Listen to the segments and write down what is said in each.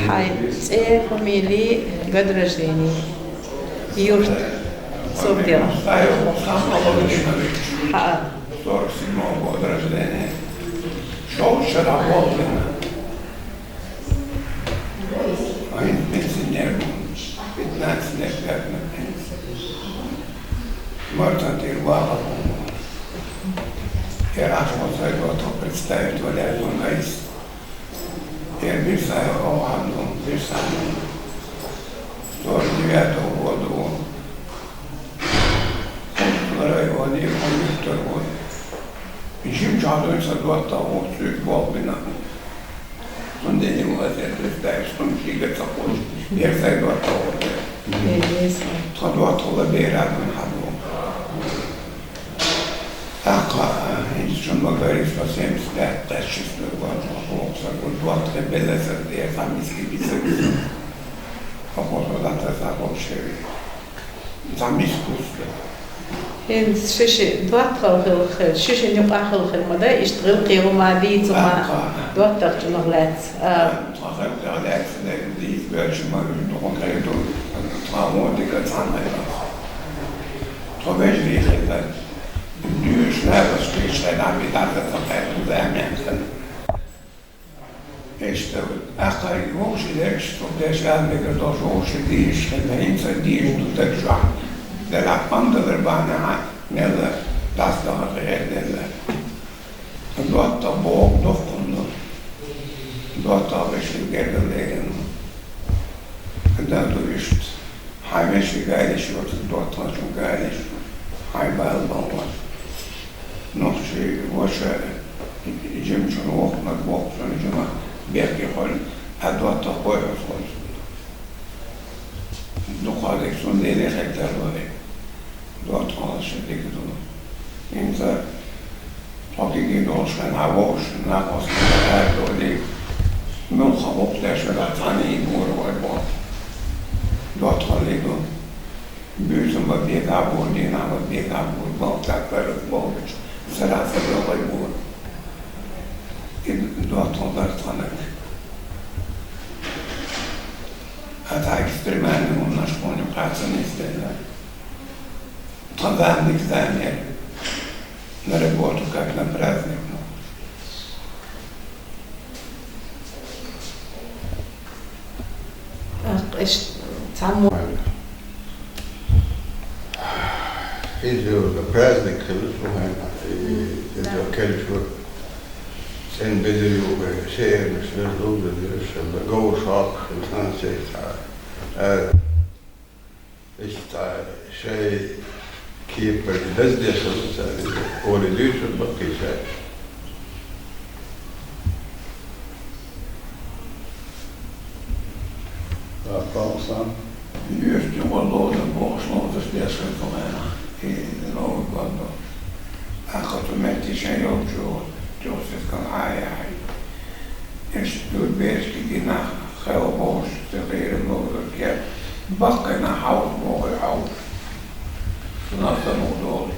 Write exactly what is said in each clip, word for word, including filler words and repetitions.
Хьай цӀе, фамили, год рождения, юрт, субтема. Хьа. Сорок седьмого года рождения. Шел вчера Болдина. А я пенсионер был. Пятнадцать лет как на пенсии. Мартан Тирвала, по-моему. Я раз вот этого представить валяю, он гаист. Я писаю о одном, писал. Сорок девятого года он. Районе он второй. Ишим чалуем со двадцать восемь год бина. Он день его отец представишь, он шига цапоч. Первый двадцать восемь. Интересно. Тха двадцать восемь бера бин хаду. Аха, ин шумма гариф со семьдесят пять, шестьдесят год, вот, вот, вот, белеса, я там из Кибица. По поводу дата за Болшеви. Цхьа мискус. ХӀинца шиши доттагӀал хила хир, шиши нуькъа хила хир ма дай, иштта гӀиллакхе хӀума дийцума, доттагӀчунах лаьцна. А, тхо хӀанз лаьцна дийца боьлча ма вижу, дукха хӀейду, тхо мо дика цхьана хӀейду. Тхо вежарий хилла. Дуьйш нагаш кхечхьа наб и дӀа ца кхаьчна замена. Иштта, ахкхай вовши дерш, цу деш аьлла мегар долуш вовши дийш хилла, хӀинца дийш ду даг чохь. Делахь пандалар бахьанехь мелла дастагӀар гӀерделла. ДоттагӀа боху доккхунна. ДоттагӀа вешин гергара лерина. Дан ду иштта. Хьайн вешин гайриш йоцу доттагӀчун гайриш. Хьайн бала бан вац. Нохчий ваша жимачун воккхунаг боху цунна жима бехке хьуьлла, а доттагӀа кхойхьуш хьуьлла. Дукха дерг цунна леле хетар вай. ДоттагӀалаш дика ду. ХӀинца тхо кегий долуш хенахь вовшашна накъосталла аьлла долий, муьлхха гӀуллакх деш верг цхьаьна йийна вара вай боху. ДоттагӀаллий ду. Буьйса ма бегахь бу, дийнахь ма бегахь бу, балха цхьаьна карах бохучу, сарахь ца бохуй бу. И доттагӀал дара тханаг. А цхьа экстремальный хӀуманаш кхунна юкъахь ца нисделла. Тхан зама дика зама яра. На работу, как на праздник, ну. Ах, иш цхьаммо. Иза праздник хилла цу хенахь, и, иза кхечу цӀена беза юххе, шеернаш веза, луза веза, шалла, говр шоккхуш, сан сей цхьа. Э, Иштта шайн кепара даздеш хилла цара, олий дуьйцура баккхий шаьш. Юьртан гӀо лоза бохуш, лозаш деш хилла тхо хенахь, и новый год ду. Ахьа цу метте шайн йолчу, тӀехсискал Ӏа а яхьий. Иштта берашка динахь, хелхаш, ца кхерам ловзар кхетта, баккхий нах хьовса бохуй хьовса. Шуна аса муха долуш.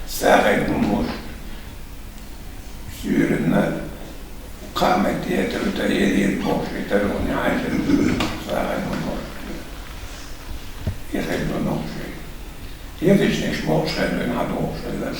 СагӀина хӀума луш. Суьйранна кхаа метте тӀе тӀе елийна бохуш, и тӀе вахана хьаьжира. СагӀина хӀума луш. И хир ду нохчий. Езачу неш бохуш хир ду, хьан дохуш хир ду.